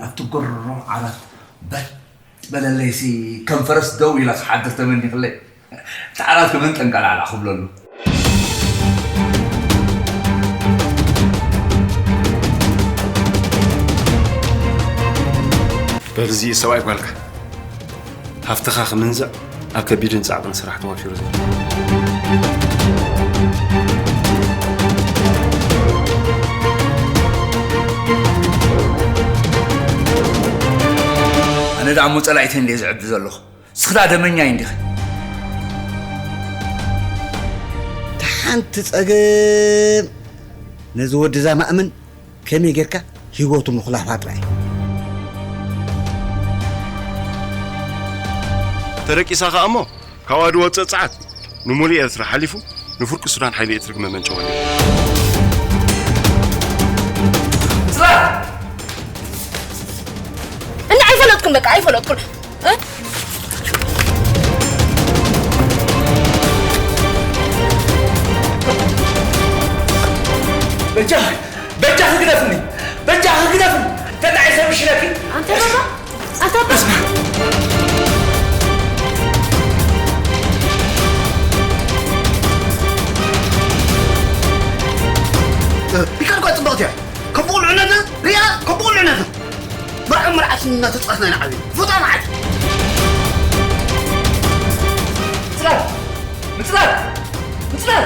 ኣብቲ ጎሮ ዓራት በት በለለይሲ ከም ፈረስ ደው ኢለ ክሓድር ተመኒኽለይ። እቲ ዓራት ከመን ጠንቀላዕላዕ ክብለሉ። በልዚ ሰብኣይ ጓልካ ሃፍትኻ ክምንዝዕ ኣብ ከቢድን ጻዕቕን ስራሕ ተዋፊሩ ዘሎ። ኣነ ደኣ እሞ ጸላኢተይ እንድየ ዝዕቢ ዘለኹ። ንስኺ ደኣ ደመኛይ እንዲኺ። እታ ሓንቲ ጸገም ነዚ ወዲ እዛ ማእምን ከመይ ጌርካ ህይወቱ ምኹላፋ ጥራይ። ተረቂሳ ከኣ እሞ ካብኣ ዝወጽእ ጸዓት ንሙሉእ ኤርትራ ሓሊፉ ንፍርቂ ሱዳን ሓይሊ ኤሌክትሪክ መመንጨወሉ። ጽላል! እና ኣይፈለጥኩን፣ በቃ ኣይፈለጥኩን። እ? በጃኺ፣ በጃኺ ግደፍኒ፣ በጃኺ ግደፍኒ። ተጣዒሰ ምሽለኪ። ኣንተ ባባ፣ ኣንተ ባባ። ሪካ እኳ ጽብቕቲ እያ። ከም ብቑልዕነታ ሪኣ፣ ከም ብቑልዕነታ። መርዓ መርዓት እናተጻወትና ኢና ዓብና። ፎጣ መዓት። ምጽላል! ምጽላል! ምጽላል!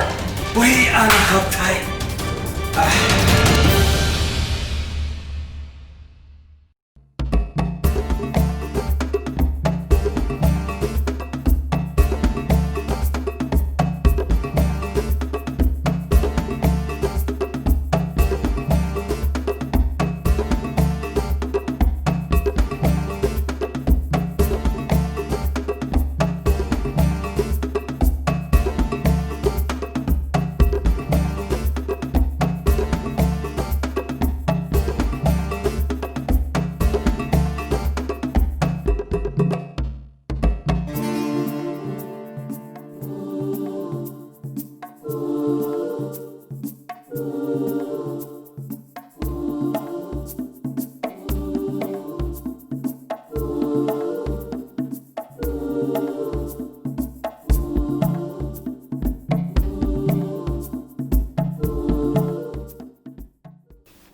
ወይ ኣነ ካብታይ።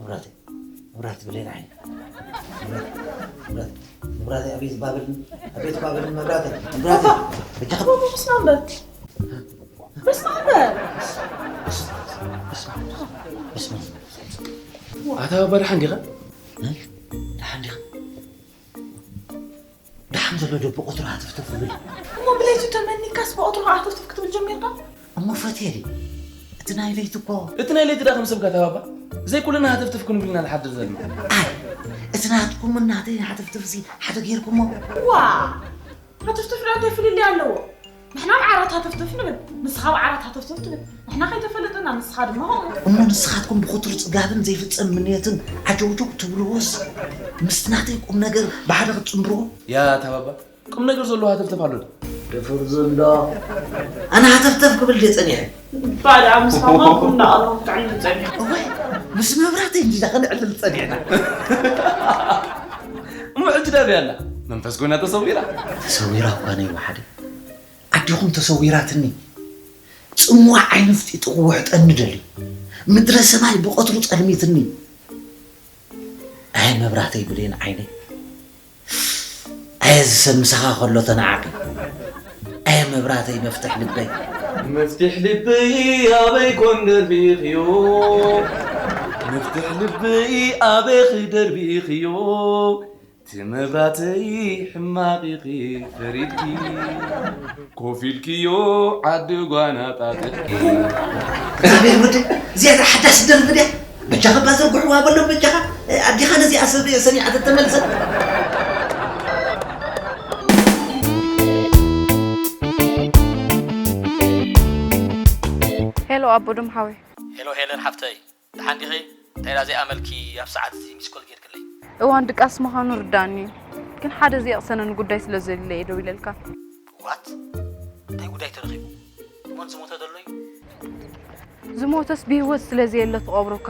መብራተይ፣ መብራት ብሌን ዓይኒ። መብራት፣ መብራት፣ መብራተይ፣ ኣቤት ባብል፣ ኣቤት ባብል መብራተይ፣ መብራተይ። በጃኻ። ባባ፣ በስመ ኣብ በል። በስመ ኣብ በል። በስመ ኣብ። ኣታ ባባ፣ ደሓን ዲኻ? እ? ደሓን ዲኻ? ደሓን ዘሎ ዶ ብቐትሩ ሃተፍተፍ ይብል? እሞ ብለይቲ ተመኒካስ ብቐትሩ ሃተፍተፍ ክትብል ጀሚርካ? እሞ ፈትየ ድዩ? እቲ ናይ ለይቲ እኮ። እቲ ናይ ለይቲ ደኣ ከም ሰብካ ተባባ? ዘይኩልና ሃተፍተፍ ክንብል ኢና ንሓድር ዘለና። ኣይ፣ እቲ ናትኩምን ናተይ ሃተፍተፍሲ ሓደ ጌርኩሞ። ዋ! ሃተፍተፍ ደኣ እንታይ ፍልልይ ኣለዎ? ንሕና ኣብ ዓራት ሃተፍተፍ ንብል፣ ንስኻ ኣብ ዓራት ሃተፍተፍ ትብል። ንሕና ከይተፈለጠና፣ ንስኻ ድማ ከምኡ። እሞ ንስኻትኩም ብኹቱር ጽጋብን ዘይፍጸም ምንየትን ዓጀውጀው ትብልዎስ፣ ምስቲ ናተይ ቁም ነገር ብሓደ ክትጽምብርዎ? ያ ተባባ፣ ቁም ነገር ዘለዎ ሃተፍተፍ ኣሎ ዶ? ደፈር ዘሎ። ኣነ ሃተፍተፍ ክብል ድየ ጸኒሐ? ባዳ ምስ ሃማ ቡና ኣለዎ፣ ብጣዕሚ ጸኒሐ። እዋይ፣ ምስ መብራህተይ እንዲና ከነዕልል ጸኒሕና። እሞ ሕጂ ዳበይ ኣላ? መንፈስ ኮይና ተሰዊራ? ተሰዊራ እኳ ነይሩ ሓደ። ኣዴኹም ተሰዊራትኒ። ጽምዋ ዓይኒ ፍጢጡ ክውሕጠኒ ደልዩ። ምድረ ሰማይ ብቐትሩ ጸልሚትኒ። ኣየ መብራህተይ ብሌን ዓይነይ። ኣየ ዝሰብ ምሳኻ ከሎ ተናዓቒ። ኣየ መብራህተይ መፍትሕ ልበይ። መፍትሕ ልበይ ኣበይ ኮን ደርቢኽዮ? መፍትሕ ልበይ ኣበይ ክደርቢኽዮ? እቲ መብራተይ ሕማቕ ኢኺ ፈሪድኪ፣ ኮፍ ኢልክዮ ዓዲ ጓና ጣጢሕኪ። እግዚኣብሔር ወደይ፣ እዚኣ ሓዳስ ደርፊ ድያ? በጃኻ እባ ዘርግሕዋ በሎም በጃኻ። ኣዴኻ ነዚኣ ሰብ ሰሚዓ ተተመልሰ። ሄሎ ኣቦ ዶም ሓወይ። ሄሎ ሄለን ሓፍተይ። ደሓን ዲኺ? እንታይ ደኣ ዘይኣመልኪ ኣብ ሰዓት እዚ ሚስኮል ጌርክለይ? እዋን ድቃስ ምዃኑ ርዳእኒ እዩ። ግን ሓደ ዘየቕሰነኒ ጉዳይ ስለ ዘልለ እየ ደው ኢለልካ። ዋት? እንታይ ጉዳይ ተረኺቡ? እሞን ዝሞተ ዘሎ እዩ? ዝሞተስ ብህይወት ስለ ዘየለ ትቐብሮ እኳ።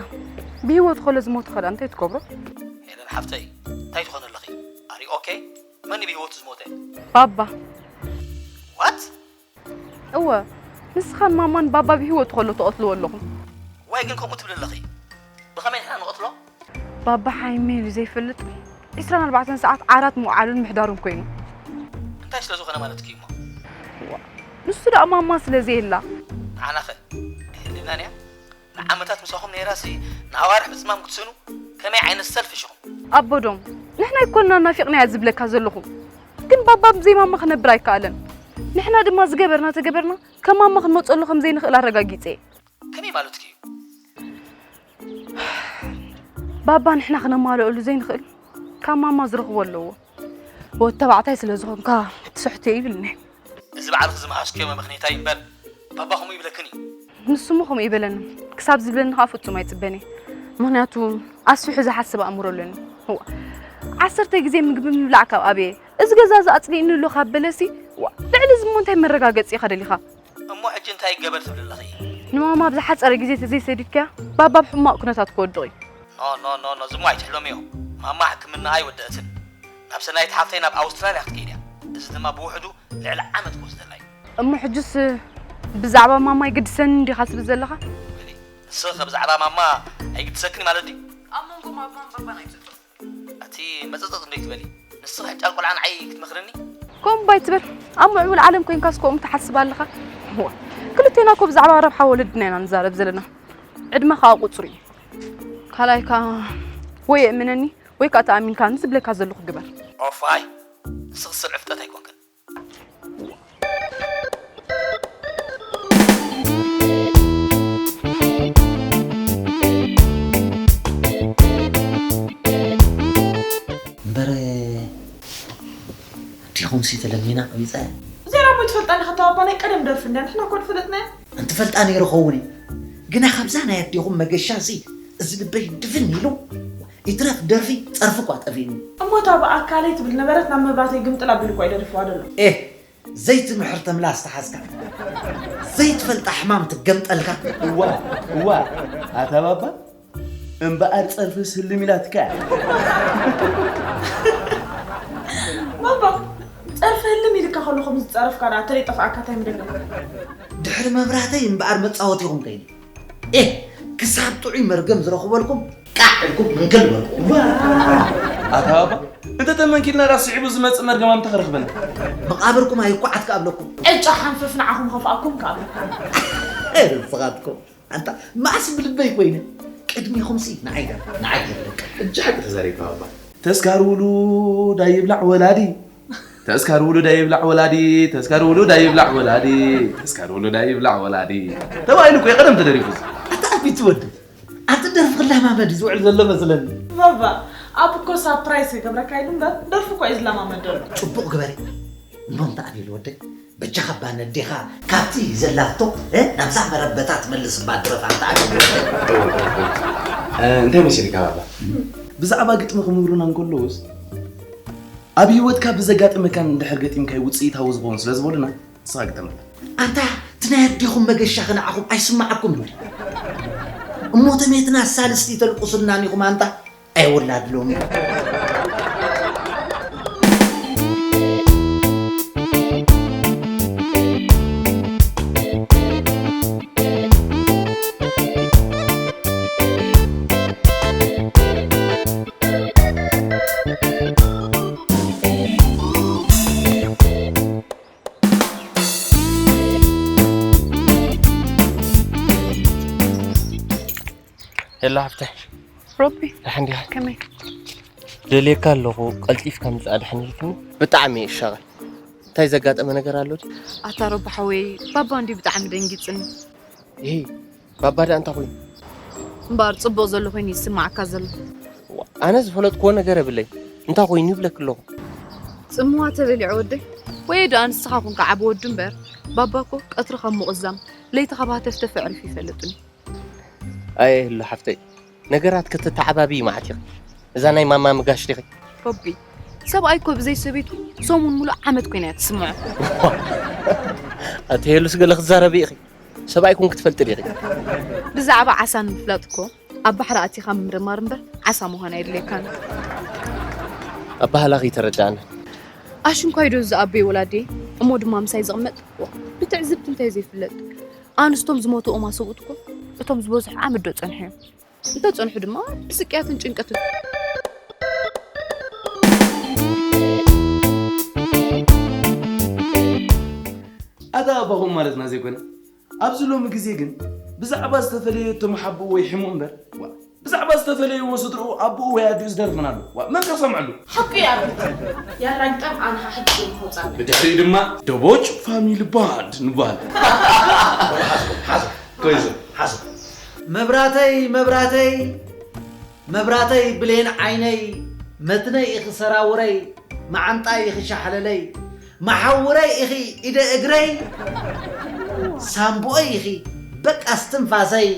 ብህይወት ከሎ ዝሞተ ከ ደኣ እንታይ ትገብሮ? ሄለን ሓፍተይ፣ ባባ። ዋት እወ፣ ንስኻን ማማን ባባ ብህይወቱ ከሎ ትቐትልዎ ኣለኹም። ዋይ ግን ከምኡ ትብል ኣለኺ? ብኸመይ ንሕና ንቐትሎ? ባባ ሓይመ ኢሉ ዘይፈልጥ ዕስራን ኣርባዕተን ሰዓት ዓራት ምውዓሉን ምሕዳሩን ኮይኑ። እንታይ ስለ ዝኾነ ማለት እዩ እሞ? ንሱ ደኣ ማማ ስለ ዘየላ። ንዓናኸ ኣይህልናን እያ? ንዓመታት ምሳኹም ነይራሲ ንኣዋርሕ ምጽማም ክትስእኑ ከመይ ዓይነት ሰልፊሽ ኢኹም? ኣቦዶም ንሕና ኣይኮንና ናፊቕናያ ዝብለካ ዘለኹ፣ ግን ባባ ብዘይ ማማ ክነብር ኣይከኣለን። ንሕና ድማ ዝገበርና ተገበርና ከም ማማ ክንመፀሉ ከም ዘይንኽእል ኣረጋጊፀ እየ። ከመይ ማለትኪ እዩ? ባባ ንሕና ክነማልኣሉ ዘይንኽእል ካብ ማማ ዝረኽቦ ኣለዎ። ወዲ ተባዕታይ ስለ ዝኾንካ ትስሕቶ ይብልኒ። እዚ ባዕልኺ ዝመሃዝክዮ መመኽነይታ እዩ እምበር ባባ ከምኡ ይብለክን እዩ። ንሱ እሞ ከምኡ ይበለኒ ክሳብ ዝብለኒ ከዓ ፍጹም ኣይጽበን እየ። ምኽንያቱ ኣስፊሑ ዝሓስብ ኣእምሮ ኣለኒ። እዋ፣ ዓሰርተ ግዜ ምግቢ ምብላዕ ካብ ኣብየ፣ እዚ ገዛ እዚ ኣጽሊእኒ ኣሎ ካብ በለሲ፣ እዋ፣ ልዕሊ እዚ እሞ እንታይ መረጋገጺ ኢኻ ደሊኻ? እሞ ሕጂ እንታይ ይገበር ትብል ኣለኺ? ንማማ ኣብ ዝሓጸረ ግዜ ተዘይሰዲድካያ ባባ ኣብ ሕማቕ ኩነታት ክወድቕ እዩ። ኖ ኖ ኖ ኖ ዝሞ ኣይትሕለምዮ። ማማ ሕክምናኣ ኣይወደአትን። ናብ ሰናይት ሓፍተይ ናብ ኣውስትራልያ ክትከይድ እያ። እዚ ድማ ብውሕዱ ልዕሊ ዓመት ክወስደላ እዩ። እሞ ሕጅስ ብዛዕባ ማማ ይግድሰኒ እንዲኻ ትብል ዘለኻ? በሊ፣ ንስኺኸ ብዛዕባ ማማ ኣይግድሰክን ማለት ድዩ? ኣብ መንጎ ማማን ባባን ኣይትእቶ። ኣቲ መጸጸጥ እንዶ ይትበሊ። ንስኺ ሕጫል ቆልዓ ንዓይ ክትመኽርኒ? ከምኡ እባ ኣይትበል። ኣብ ምዕቡል ዓለም ኮይንካስ ከምኡ ትሓስብ ኣለኻ? እዋ፣ ክልቴና እኮ ብዛዕባ ረብሓ ወለድና ኢና ንዛረብ ዘለና። ዕድመ ከኣ ቁጽሪ እዩ። ካልኣይ ከኣ ወይ እመነኒ ወይ ከኣ ተኣሚንካኒ ዝብለካ ዘለኹ ግበር። ኦፋይ፣ ንስኺ ስርዒ ፍጥረት ኣይኮንክን። እምበር ኣዴኹምሲ ተለሚና ቀቢፀ። እዚኣ እሞ ትፈልጣ ኢኻ፣ እታ ባባ ናይ ቀደም ደርፊ እንድያ፣ ንሕና እኮ ንፈልጥናያ። እንትፈልጣ ነይሩ ኸውን እዩ። ግና ካብዛ ናይ ኣዴኹም መገሻ ሲ እዚ ልበይ ድፍን ኢሉ። ይትረፍ ደርፊ ጸርፊ እኳ ጠፊእኒ። እሞ እታ ብኣካለይ ትብል ነበረት ናብ መብራህተይ ግምጥል ኣቢሉ እኳ እዩ ደሪፍዋ ዘሎ። ኤህ ዘይትምሕር ተምላስ ተሓዝካ ዘይትፈልጣ ሕማም ትገምጠልካ። እዋ እዋ ኣታ ባባ እምበኣር ጸርፍስ ህልም ኢላትካ እያ። ባባ ጸርፊ ህልም ኢልካ ከሎ ከም ዝጸረፍካ ደኣ ተለይ ጠፍኣካ እንታይ ምደገም። ድሕሪ መብራህተይ እምበኣር መጻወቲኹም ከይኑ። ኤህ ክሳብ ጥዑይ መርገም ዝረኽበልኩም ቃዕ ኢልኩም ምንክል በልኩም። ኣታ ባባ እንተ ተመንኪልና ዳስ ስዒቡ ዝመጽእ መርገም ኣምተ ክረኽበና። መቓብርኩም ኣይኳዓት ክኣብለኩም። ዕጫ ሓንፈፍ ንዓኹም ኸፍኣኩም ክኣብለኩም። ንስኻትኩም ኣንታ መዓስ ብልበይ ኮይነ ቅድሚኹምሲ ንዓይ ንዓይ የብለካ። እጃ ሓቂ ተዛሪብካ ባባ። ተስካር ውሉድ ኣይብላዕ ወላዲ። ተስካር ውሉድ ኣይብላዕ ወላዲ፣ ተስካር ውሉድ ኣይብላዕ ወላዲ፣ ተስካር ውሉድ ኣይብላዕ ወላዲ ተባሂሉ እኮ እዩ ቀደም ተደሪፉ። ኣታ ኣቢት ወዲ ኣቲ ደርፊ ክላማመድ እዩ ዝውዕል ዘሎ መስለኒ። ባባ ኣቡ እኮ ሳፕራይዝ ክገብረካ ኢሉ እምበር ደርፊ እኮ እዩ ዝለማመድ ዘሎ። ጽቡቕ ግበሪ። እሞ እንታይ ኣቢሉ ወደይ በጃኻ እባ ነዴኻ ካብቲ ዘላቶ ናብዛ መረበታ ትመልስ እባ ድረፍ ኣንታ ኣቢሉ ወደይ። እንታይ መሲልካ ባባ? ብዛዕባ ግጥሚ ክምህሩና እንከለውስ ኣብ ህይወትካ ብዘጋጠመካን እንድሕር ገጢምካዮ ውፅኢታዊ ዝኾን ስለ ዝበሉና ንስኻ ግጠመልና። ኣንታ እቲ ናይ ኣዴኹም መገሻ ኸ ንዓኹም ኣይስምዓኩምን እዩ? እሞ ተሜትና ሳልስቲ ተልቁሱልናን ኢኹም ኣንታ ኣይወላድሎምን። ሄሎ ሓፍተይ ሮቢ ደሓን ዲኻ? ከመይ? ደልየካ ኣለኹ ቀልጢፍካ ምጻእ ደሓን ኢልክኒ? ብጣዕሚ እየ እሻቐል። እንታይ ዘጋጠመ ነገር ኣሎ ድዩ? ኣታ ሮቢ ሓወይ ባባ እንድዩ ብጣዕሚ ደንጊጽኒ። ይሄ ባባ ደኣ እንታይ ኮይኑ? እምበኣር ጽቡቕ ዘሎ ኮይኑ እዩ ዝስምዓካ ዘሎ። ኣነ ዝፈለጥክዎ ነገር የብለይ። እንታይ ኮይኑ ይብለኪ ኣለኹ። ጽምዋ ተበሊዑ ወደይ። ወየ ደኣ ንስኻ ኮንካ ዓቢ ወዱ እምበር ባባ እኮ ቀትሪ ካብ ምቑዛም ለይቲ ካብ ሃተፍተፍ ኣዕሪፉ ይፈልጥን እዩ። ኣየ ህሉ ሓፍተይ ነገራት ከተተዓባብዪ መዓት ኢኺ። እዛ ናይ ማማ ምጋሽ ዲኺ? ሮቢ ሰብኣይ እኮ ብዘይ ሰበይቱ ሰሙን ሙሉእ ዓመት ኮይና እያ ትስምዖ። ኣቲ ሄሉስ ገለ ክትዛረቢ ኢኺ። ሰብኣይ ኮንኪ ትፈልጢ ዲኺ? ብዛዕባ ዓሳ ንምፍላጥ እኮ ኣብ ባሕሪ ኣቲኻ ምምርማር እምበር ዓሳ ምዃን ኣየድልየካን እዩ። ኣባህላኺ ኣይተረድኣንን። ኣሽንኳይ ዶ ዝኣበይ ወላዲ እሞ ድማ ምሳይ ዝቕመጥ? ዋ፣ ብትዕዝብቲ እንታይ ዘይፍለጥ? ኣንስቶም ዝሞትኦም ኣሰብኡት እኮ እቶም ዝበዝሑ ዓመት ዶ ጸንሑ እዮም? እንተ ጸንሑ ድማ ብስቅያትን ጭንቀትን። ኣታ ኣባኹም ማለትና ዘይኮነ ኣብዚ ሎሚ ግዜ ግን ብዛዕባ ዝተፈለየ እቶም ሓብኡ ወይ ሕሙ እምበር ዋ፣ ብዛዕባ ዝተፈለየ ወ ስድርኡ ኣቦኡ ወይ ኣዲኡ ዝደርፍን ኣሎ ዋ፣ መን ከሰምዐሉ? ሓቁ እዩ ኣርት ያላግጠም ኣንሃ ሕጂ ከውፃና ብድሕሪኡ ድማ ደቦጭ ፋሚሊ ባንድ ንበሃል። ኮይዞ ሓዞ መብራተይ መብራተይ መብራተይ ብሌን ዓይነይ መትነይ ኢኺ ሰራውረይ መዓንጣይ ኢኺ ሻሕለለይ መሓውረይ ኢኺ ኢደ እግረይ ሳምቦይ ኢኺ በቃ እስትንፋሰይ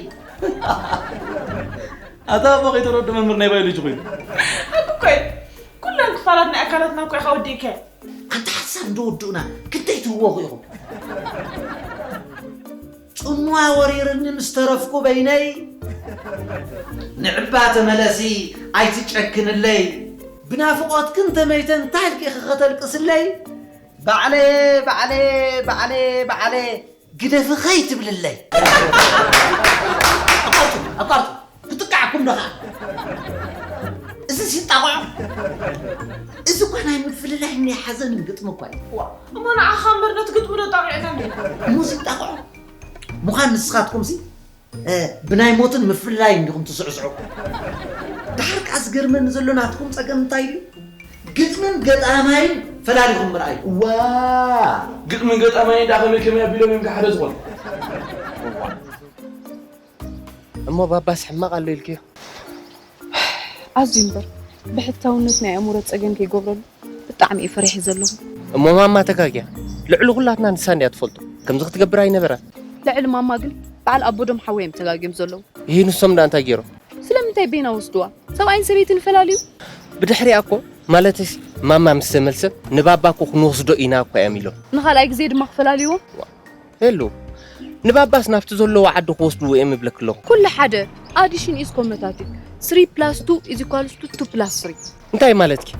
ኣታ ኣቦ ከይተረዱ መምህር ናይ ባዮሎጂ ኮይኑ ሓቁ እኮ እዩ ኩለን ክፋላት ናይ ኣካላትና እኮ ኢኻ ወዲእካዮ ኣንታ ሓሳብ እንዶ ወዱእና ክንደይ ትህወኹ ኢኹም ጽምዋ ወሪርኒ ምስ ተረፍኩ በይነይ ንዕባ ተመለሲ ኣይትጨክንለይ ብናፍቖትክን ተመይተ እንታይ ኢልኪ ኢኺ ከተልቅስለይ ባዕለ ባዕለ ባዕለ ባዕለ ግደፊ ከይትብልለይ ኣቋርጡ ኣቋርጡ ክትቃዓኩም ዶ ከዓ እዚ ሲጣቕዖ እዚ እኳ ናይ ምፍልላይ ናይ ሓዘንን ግጥሚ እኳ እዩ እሞ ንዓኻ እምበር ነቲ ግጥሚ ዶ ጣቂዕና እንዲና እሞ ሲጣቕዖ ምዃን ንስኻትኩም ሲ ብናይ ሞትን ምፍልላይን ዲኹም ትስዕስዑ ድሓር ከዓ ዝገርመኒ ዘሎ ናትኩም ፀገም እንታይ እዩ ግጥምን ገጣማይን ፈላሊኹም ምርኣይ ዋ ግጥምን ገጣማይን ዳ ከመይ ከመይ ኣቢሎም እዮም ሓደ ዝኾኑ እሞ ባባስ ሕማቕ ኣሎ ኢልክዮ ኣዝዩ እምበር ብሕታውነት ናይ ኣእምሮ ፀገም ከይገብረሉ ብጣዕሚ እዩ ፈሪሐ ዘለኹ እሞ ማማ ተጋግያ ልዕሊ ኩላትና ንሳ እንድያ ትፈልጦ ከምዚ ክትገብር ኣይነበራን ልዕሊ ማማ ግን በዓል ኣቦዶም ሓወይ እዮም ተጋግዮም ዘለዉ ይህ ንሶም ዳ እንታይ ገይሮም ስለምንታይ ቤና ወስድዋ ሰብኣይን ሰበይትን ይፈላልዩ ብድሕሪኣ እኮ ማለትስ ማማ ምስ ተመልሰ ንባባ እኮ ክንወስዶ ኢና እኳ እዮም ኢሎም ንኻልኣይ ግዜ ድማ ክፈላልይዎም ሄሉ ንባባስ ናብቲ ዘለዎ ዓዲ ክወስድዎ እዮም እብለኪ ኣለኹ ኩሉ ሓደ addition is commutative three plus two is equals to two plus three እንታይ ማለትኪ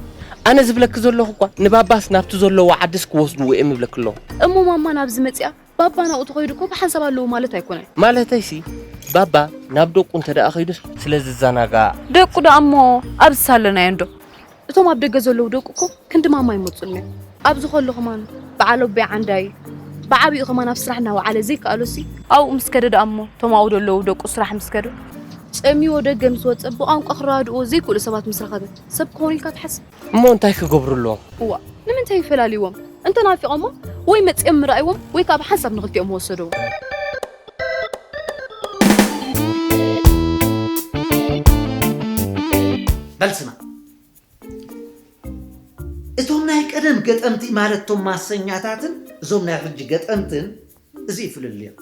ኣነ ዝብለኪ ዘለኹ እኳ ንባባስ ናብቲ ዘለዎ ዓድስ ክወስድዎ እዮም እብለኪ ኣለኹ እሞ ማማ ናብዚ መፂኣ ባባ ናብኡ ተኸይዱ እኮ ብሓንሳብ ኣለዉ ማለት ኣይኮነን ማለተይሲ ባባ ናብ ደቁ እንተ ደኣ ኸይዱስ ስለ ዝዘናጋዕ ደቁ ደኣ እሞ ኣብዚ ሳለናዮ እንዶ እቶም ኣብ ደገ ዘለዉ ደቁ እኮ ክንዲ ማማ ይመፁልና እዮም ኣብዚ ከሎ ከማን በዓል ኣቦይ ዓንዳይ ብዓብኡ ከማን ኣብ ስራሕ እናወዓለ ዘይከኣሎሲ ኣብኡ ምስ ከደ ደኣ እሞ እቶም ኣብኡ ዘለዉ ደቁ ስራሕ ምስ ከዱ ፀምይዎ ደገ ምስ ወፀ ብቋንቋ ክረዳድእዎ ዘይክእሉ ሰባት ምስ ረኸበ ሰብ ክኾኑ ኢልካ ትሓስብ እሞ እንታይ ክገብሩ ኣለዎም እዋ ንምንታይ ይፈላልይዎም እንተ ናፊቖሞ ወይ መፂኦም ምረኣይዎም ወይ ከዓ ብሓንሳብ ንክልቲኦም ምወሰድዎም በል ስማዕ እቶም ናይ ቀደም ገጠምቲ ማለት እቶም ማሰኛታትን እዞም ናይ ሕጂ ገጠምትን እዚ እዩ ፍልልዮም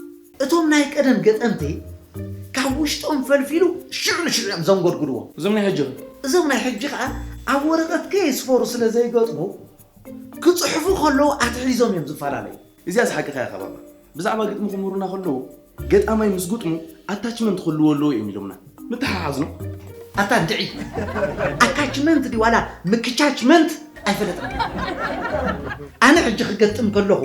እቶም ናይ ቀደም ገጠምቲ ካብ ውሽጦም ፈልፊሉ ሽዑ ንሽዑ እዮም ዘንጎድጉድዎም እዞም ናይ ሕጂ እዞም ናይ ሕጂ ከዓ ኣብ ወረቐት ከየስፈሩ ስለ ዘይገጥሙ ክፅሕፉ ከለዉ ኣትሒዞም እዮም ዝፈላለዩ እዚኣስ ሓቅኻ ኢኻ ባባ ብዛዕባ ግጥሚ ክምህሩና ከለዉ ገጣማይ ምስ ግጥሙ ኣታችመንት ክህልዎ ኣለዎ እዮም ኢሎምና ንተሓሓዝ ነው ኣታ እንድዒ ኣታችመንት ድዩ ዋላ ምክቻችመንት ኣይፈለጥን ኣነ ሕጂ ክገጥም ከለኹ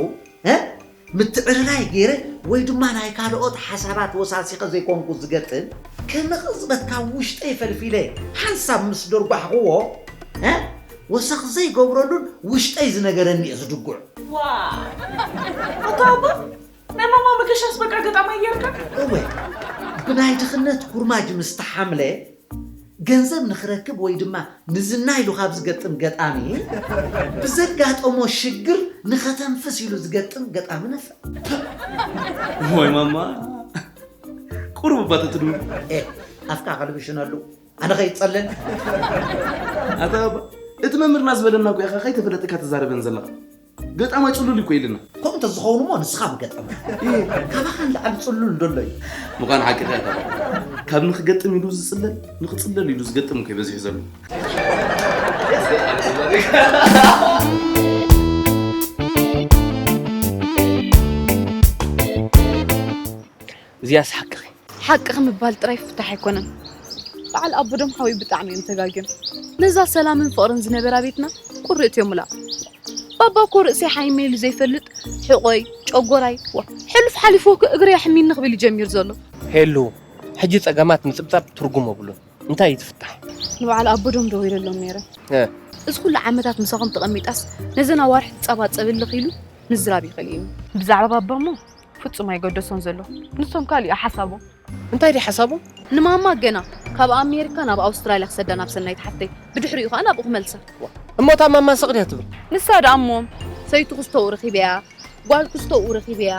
ምትዕርራይ ገይረ ወይ ድማ ናይ ካልኦት ሓሳባት ወሳሲኸ ዘይኮንኩ ዝገጥም ከመቕፅበት ካብ ውሽጠይ ፈልፊለ ሓንሳብ ምስ ደርጓሕኽዎ ወሰኽ ዘይገብረሉን ውሽጠይ ዝነገረኒ እየ ዝድጉዕ። ዋ ኣታ ኣቦ ናይ ማማ መገሻስ በቃ ገጣማይ ጌርካ? እወ ብናይ ድኽነት ኩርማጅ ምስ ተሓምለ ገንዘብ ንኽረክብ ወይ ድማ ንዝና ኢሉ ካብ ዝገጥም ገጣሚ ብዘጋጠሞ ሽግር ንኸተንፍስ ኢሉ ዝገጥም ገጣሚ ነፍዕ። ወይ ማማ ቁሩብ እባ ተትድምሩ። ኤ ኣፍካ ከልብሽነሉ ኣነ ከይጸልል ኣታ እቲ መምህርና ዝበለና እኮ ኢኻ ከይተፈለጥካ ትዛረበን ዘለኻ ገጣማይ ጽሉል እኮ ኢልና ከምኡ እንተዝኸውን እሞ ንስኻ ምገጠምካ ካባኻ ንላዕሊ ጽሉል እንደሎ እዩ ምዃን ሓቂ ኢኻ ካብ ንኽገጥም ኢሉ ዝጽለል ንኽጽለል ኢሉ ዝገጥም እኮ በዚሑ ዘሎ እዚኣስ ሓቅኺ ሓቅኺ ምባል ጥራይ ፍታሕ ኣይኮነን። በዓል ኣቦዶም ሓወይ ብጣዕሚ እዮም ተጋግዮም። ነዛ ሰላምን ፍቕርን ዝነበራ ቤትና ቁሪ እትዮምላ። ባባ እኮ ርእሰይ ሓይመ ኢሉ ዘይፈልጥ፣ ሕቖይ፣ ጨጎራይ፣ ዋ፣ ሕሉፍ ሓሊፉ እኮ እግረይ ኣሕሚኒ ክብል እዩ ጀሚሩ ዘሎ። ሄሉ፣ ሕጂ ጸገማት ምጽብጻብ ትርጉም የብሉን። እንታይ እዩ ዝፍታሕ? ንበዓል ኣቦዶም ደዊለሎም ነይረ። እ። እዚ ኩሉ ዓመታት ምሳኹም ተቐሚጣስ፣ ነዘን ኣዋርሕ ትጻባጸብ ኣለኺ ኢሉ ምዝራብ ይኽእል እዩ። ብዛዕባ ባባ እሞ ፍጹም ኣይገደሶን ዘሎ። ንሶም ካልእ እዩ ሓሳቦም። እንታይ ድዩ ሓሳቦም? ንማማ ገና ካብ ኣሜሪካ ናብ ኣውስትራልያ ክሰዳ ናብ ሰናይት ሓፍተይ፣ ብድሕሪኡ ከኣ ናብኡ ክመልሳ። እሞ እታ ማማ ስቕ ድያ ትብል? ንሳ ደኣ እሞ ሰበይቲ ክስቶኡ ረኺበያ፣ ጓል ክስቶኡ ረኺበያ፣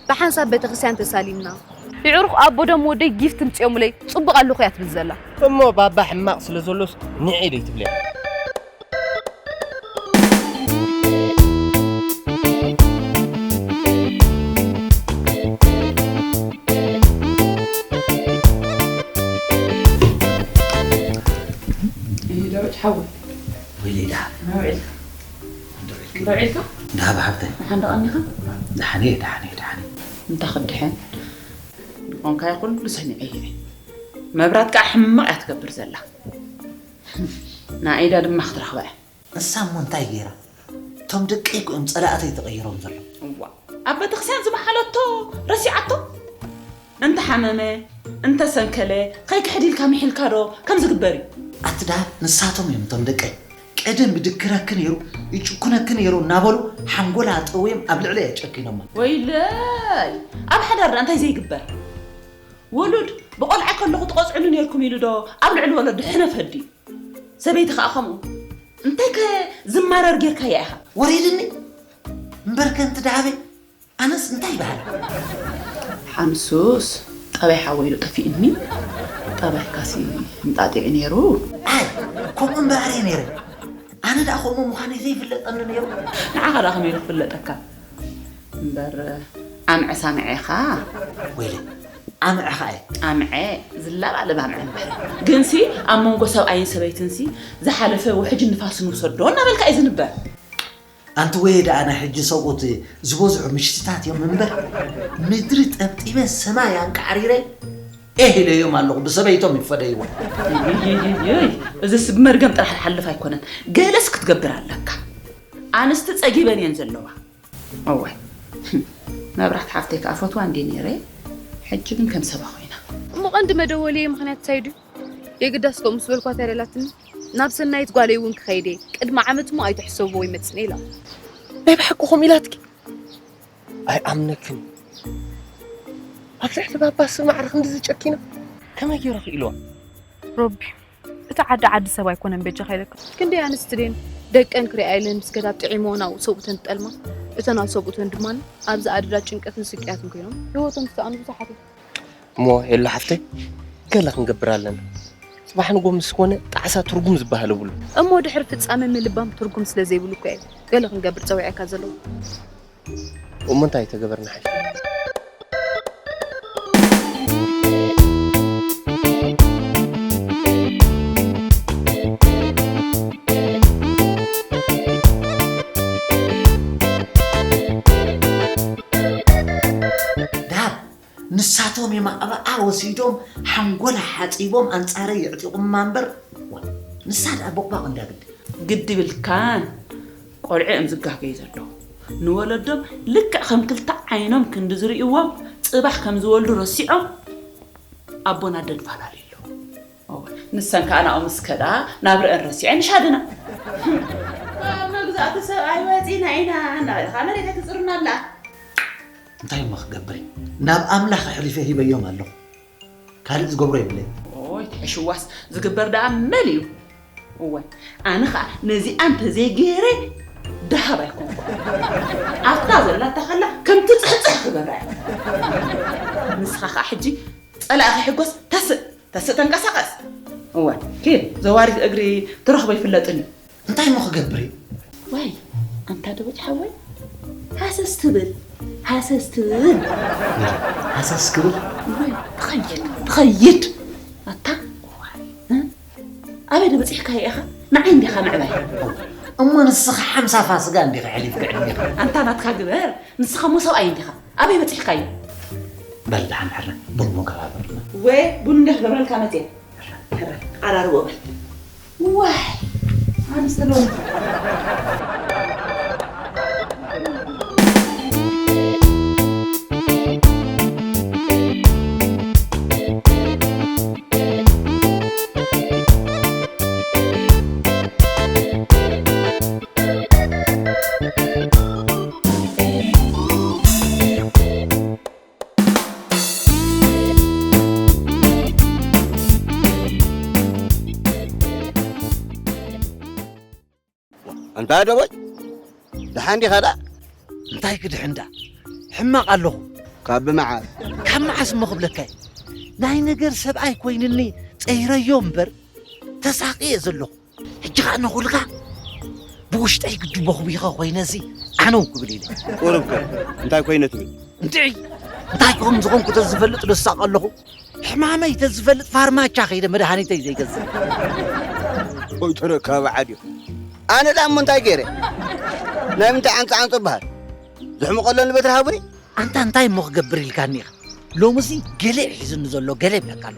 ብሓንሳብ ቤተክርስትያን ተሳሊምና። የዕሩኽ ኣቦዶም ወደይ ጊፍት ምጽኦሙለይ ጽቡቕ ኣለኹ እያ ትብል ዘላ። እሞ ባባ ሕማቕ ስለ ዘሎስ ንዒ ደይ ትብልያ? ይደረጅ ሓወይ። ወይለይ ደሓን። መውዒል። እንደው ኢልካ? እንደው ኢልካ? ደሃብ ሓብተይ። ደሓን ዶ ቀኒኻ? ደሓን እየ፣ ደሓን እየ፣ ደሓን እየ። እንታ ክድሕን። ድኾንካዮ ኩሉ ሰሚዐዮ እየ። መብራት ከዓ ሕማቕ እያ ትገብር ዘላ። ንዓይዳ ድማ ክትረኽባ እያ። ንሳ እሞ እንታይ ገይራ? እቶም ደቀይ እኮ እዮም ጸላእተይ ተቐይሮም ዘለዉ። እዋ፣ ኣብ ቤተክርስትያን ዝበሓለቶ ረሲዓቶ? እንተ ሓመመ፣ እንተ ሰንከለ፣ ከይክሕድ ኢልካ ምሒልካ ዶ ከም ዝግበር እዩ? ኣቲ ደሃብ፣ ንሳቶም እዮም እቶም ደቀይ። ቀደም ይድክረኪ ነይሩ፣ ይጭኩነኪ ነይሩ እናበሉ ሓንጎላ ጠውዮም ኣብ ልዕለይ ኣጨኪኖማ። ወይለይ፣ ኣብ ሓዳር ደኣ እንታይ ዘይግበር? ውሉድ ብቆልዓ ከለኹ ትቆጽዕኒ ነይርኩም ኢሉ ዶ ኣብ ልዕሊ ወለዱ ሕነ ፈዲ? ሰበይቲ ከኣ ከምኡ። እንታይ ከ ዝማረር ጌርካያ ኢኻ? ወሪድኒ እምበር ከንቲ ደሃበይ፣ ኣነስ እንታይ ይበሃል? ሓንሱስ ጠባይ ሓወይ ዶ ጠፊእኒ? ጠባይካሲ እንጣጢዑ ነይሩ። ኣይ፣ ከምኡ እምበኣር እየ ነይረ። ኣነ ደኣ ከምኡ ምዃነይ ዘይፍለጠኒ ነይሩ። ንዓኻ ደኣ ከመይ ኢሉ ክፍለጠካ? እምበር ኣምዐ ሳምዐ ኢኻ። ወይለ፣ ኣምዐ ኸኣ እየ። ኣምዐ ዝለባለብ ኣምዐ እምበር። ግንሲ ኣብ መንጎ ሰብኣይን ሰበይትንሲ ዝሓለፈ ውሕጅን ንፋስን ውሰዶ እናበልካ እዩ ዝንበር። ኣንቲ ወየ ደኣ ናይ ሕጂ ሰብኡት ዝበዝሑ ምሽትታት እዮም እምበር፣ ምድሪ ጠብጢበ ሰማይ ኣንቃዕሪረ ኤህ ኢለዮም ኣለኹ፣ ብሰበይቶም ይፈደይዎ። ይይይይይ፣ እዚስ ብመርገም ጥራሕ ዝሓልፍ ኣይኮነን፣ ገለስ ክትገብር ኣለካ። ኣንስቲ ጸጊበን እየን ዘለዋ። እዋይ፣ መብራት ሓፍተይ ከኣ ፈትዋ እንዴ ነይረ፣ ሕጂ ግን ከም ሰባ ኮይና። እሞ ቀንዲ መደወልየ ምኽንያት እንታይ ድዩ? የግዳስ ከምኡ ምስ በልኳ እንታይ ደላትኒ? ናብ ሰናይት ጓለይ እውን ክኸይድ እየ። ቅድሚ ዓመት እሞ ኣይትሕሰብዎ ይመጽኒ ኢላ። ናይ ብሓቂ ከምኡ ኢላትኪ? ኣይኣምነክን። ኣብ ልዕሊ ባባ ስብ ማዕረ ክንድዚ ጨኪና? ከመይ ገይረ ክኢልዋ? ሮቢ፣ እቲ ዓዲ ዓዲ ሰብ ኣይኮነን በጃኻ ኢለካ። ክንደይ ኣንስቲ ድየን ደቀን ክሪኣ ኢለን ምስ ገዳብ ጥዒሞ ናብ ሰብኡተን ትጠልማ። እተን ኣብ ሰብኡተን ድማ ኣብዚ ኣደዳ ጭንቀትን ስቅያትን ኮይኖም ህይወቶም ዝሰኣኑ ብዙሓት እዮም። እሞ ሄሎ ሓፍተይ፣ ገለ ክንገብር ኣለና። ጽባሕ ንጎ ምስ ኮነ ጣዕሳ ትርጉም ዝበሃል የብሉ። እሞ ድሕሪ ፍጻመ ምልባም ትርጉም ስለ ዘይብሉ እኮ እየ ገለ ክንገብር ጸዊዐካ ዘለኹ። እሞ እንታይ ተገበርና ሓይሽ? ደሃብ፣ ንሳቶም እዮም ኣብኣ ወሲዶም ሓንጎላ ሓጺቦም ኣንጻረይ የዕጢቑማ እምበር፣ ዋ፣ ንሳ ደኣ ቦቕባቕ እንዳ ግዲ። ግዲ ብልካን ቆልዑ እዮም ዝጋገዩ ዘለዉ። ንወለዶም ልክዕ ከም ክልተ ዓይኖም ክንዲ ዝርእይዎም፣ ጽባሕ ከም ዝወልዱ ረሲዖም ኣቦን ኣደን ይፈላለዩ ኣለዉ። እወ፣ ንሰን ከኣ ናብኡ ምስ ከዳ ናብረአን ረሲዐን ይሻድና። ካብ መግዛእቲ ሰብኣይ ወጺና ኢና እናበላ ከኣ መሬት ኣይትጽርና ኣብላ። እንታይ እሞ ክገብር እየ? ናብ ኣምላኽ ኣሕሊፈ ሂበዮም ኣለኹ። ካልእ ዝገብሮ የብለይ። ኦይ፣ ትሕሽዋስ ዝግበር ደኣ መን እዩ? እወ፣ ኣነ ኸኣ ነዚኣ እንተዘይገይረ ደሃብ ኣይኮንኩ። ኣብታ ዘላታ ከላ ከም ትጽሕጽሕ ክገብራ እየ። ንስኻ ኸኣ ሕጂ ጸላኢ ከይሕጎስ ተስእ፣ ተስእ ተንቀሳቐስ። እወ፣ ኪድ ዘዋሪ እግሪ ትረኽቦ ይፍለጥን እዩ። እንታይ እሞ ክገብር እዩ? ዋይ፣ ኣንታ ደበጭ ሓወይ፣ ሃሰስ ትብል፣ ሃሰስ ትብል። ሃሰስ ክብል? ዋይ፣ ትኸይድ፣ ትኸይድ። ኣታ፣ ዋይ፣ እ? ኣበይ ዶ በጺሕካዮ ኢኻ? ንዓይ እንዲኻ ምዕባይ። እሞ ንስኻ ሓምሳ ፋስጋ እንዲኻ ሕሊፍካ ዕድሜኻ። ኣንታ ናትካ ግበር፣ ንስኻ እሞ ሰብኣይ እንዲኻ። ኣበይ በጺሕካዮ? በል ደሓን ሕረ፣ ቡን መከባበርና። ወ፣ ቡን እንዲኻ ገብረልካ መጽየ። ሕረ፣ ሕረ፣ ተቓራርቦ በል። ዋይ፣ ኣንስቲ ሎሚ። እንታይ ደቦጭ? ደሓን ዲኻ ደኣ? እንታይ ክድሕን ደኣ? ሕማቕ ኣለኹ። ካብ መዓስ? ካብ መዓስ እሞ ክብለካ እየ። ናይ ነገር ሰብኣይ ኮይንኒ ጸይረዮ እምበር ተሳቒየ ዘለኹ። ሕጂ ኸኣ ነኹልካ ብውሽጠይ ግዲ ቦኽቢኸ ኮይነሲ ዓነው ክብል ኢለ። ቁሩብ ከ እንታይ ኮይነ ትብል? እንድዒ እንታይ ከም ዝኾንኩ ተዝፈልጥ ደሳቕ ኣለኹ። ሕማመይ ተዝፈልጥ ፋርማቻ ከይደ መድሃኒተይ ዘይገዝእ። ወይ ተረካቢ ዓድዮ። ኣነ ደኣ እሞ እንታይ ገይረ? ናይ ምንታይ ዓንጻ ዓንጾ በሃል? ዝሕምቐ ኣሎ ንበትሪ ሃቡኒ? ኣንታ እንታይ እሞ ክገብር ኢልካኒ ኢኻ? ሎምሲ ገለ እዩ ሒዙኒ ዘሎ፣ ገለ ይብለካ ኣሎ።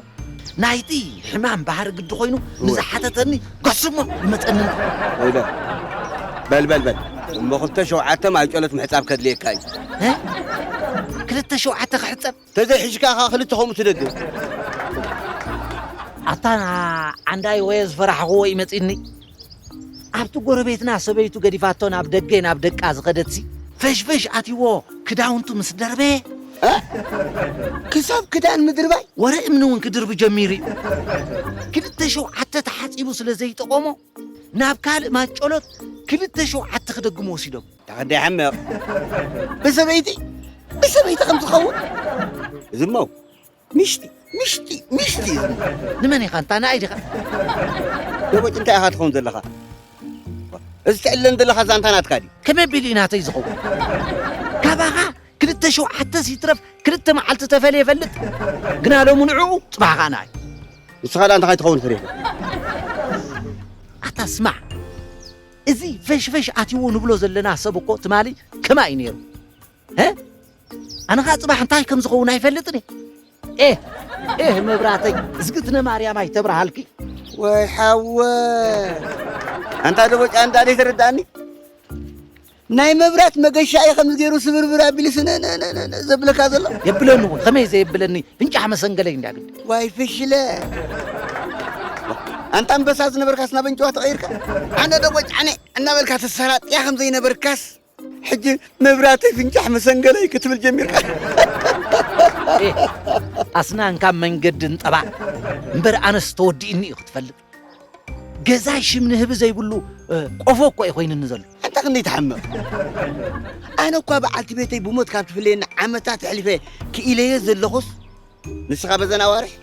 ናይቲ ሕማም ባህሪ ግዲ ኮይኑ እወ። ንዝሓተተኒ ገስሞ ይመጸኒ። ወይለ። በል፣ በል፣ በል። እሞ ክልተ ሸውዓተ ማይ ጨሎት ምሕጻብ ከድልየካ እዩ። እ? ክልተ ሸውዓተ ክሕጸብ? ተዘይሒዝካ ኸኣ ክልተ ከምኡ ትደግም። ኣታ ዓንዳይ ወየ ዝፈራሕኽዎ እዩ መጺኒ። ኣብቲ ጎረቤትና ሰበይቱ ገዲፋቶ ናብ ደገ ናብ ደቃ ዝኸደትሲ፣ ፈሽፈሽ ኣትይዎ ክዳውንቱ ምስ ደርበየ። እ? ክሳብ ክዳን ምድርባይ? ወረ እምኒ እውን ክድርቢ ጀሚሩ እዩ። ክልተ ሸውዓተ ተሓጺቡ ስለ ዘይጠቐሞ፣ ናብ ካልእ ማጨሎት ክልተ ሸውዓተ ክደግሙ ወሲዶም። ተኸደ ይሓምቕ። ብሰበይቲ? ብሰበይቲ ከም ዝኸውን? እዝሞ፣ ምሽቲ፣ ምሽቲ፣ ምሽቲ እዝሞ። ንመን ኢኻ እንታ ንኣይ ዲኻ? ደቦጭ እንታይ ኢኻ ትኸውን ዘለኻ? እዚ ትዕለን ዘለኻ ዛንታ ናትካ ድዩ? ከመይ ኣቢሉ እዩ ናተይ ዝኸውን? ካባኻ ክልተ ሸውዓተስ ይትረፍ ክልተ መዓልቲ ተፈልየ ይፈልጥ። ግና ሎሚ ንዕኡ፣ ጽባሕ ኸኣ ንኣይ። ንስኻ ደኣ እንታይ ትኸውን ፈሪሕካ? ኣታ ስማዕ፣ እዚ ፈሽፈሽ ኣትይዎ ንብሎ ዘለና ሰብ እኮ ትማሊ ከማይ እዩ ነይሩ። እ? ኣነ ኸኣ ጽባሕ እንታይ ከም ዝኸውን ኣይፈልጥን እየ። ኤህ፣ ኤህ መብራተይ፣ እዝግትነ ማርያም ኣይተብርሃልኪ። ወይ ሓወ፣ ኣንታ ደቦጫ፣ ኣንታ ደይተረዳእኒ። ናይ መብራት መገሻ እየ ከምዚ ገይሩ ስብርብር ኣቢሉስ ነ-፣ ነ-፣ ነ-፣ ነ-፣ ነ-፣ ዘብለካ ዘሎ። የብለኒ እውን፣ ከመይ ዘየብለኒ፣ ፍንጫሕ መሰንገለይ እንዳ ግዲ። ዋይ ፍሽለ። ኣንታ ኣንበሳ ዝነበርካስ ናብ ኣንጭዋ ተቐይርካ? ኣነ ደቦጭ ኣነ እናበልካ ተሰራጥያ ከም ዘይነበርካስ፣ ሕጂ መብራተይ ፍንጫሕ መሰንገለይ ክትብል ጀሚርካ። ኤ፣ ኣስናንካ መንገዲ እንጠባዕ እምበር ኣነስ ተወዲእኒ እዩ ክትፈልጥ። ገዛይ ሽም ንህቢ ዘይብሉ፣ እ፣ ቆፎ እኮ እዩ ኮይንኒ ዘሎ። ኣንታ ክንደይ ትሓምቕ። ኣነ እኳ በዓልቲ ቤተይ ብሞት ካብ ትፍለየኒ ዓመታት ኣሕሊፈ ክኢለዮ ዘለኹስ፣ ንስኻ በዘን ኣዋርሕ፣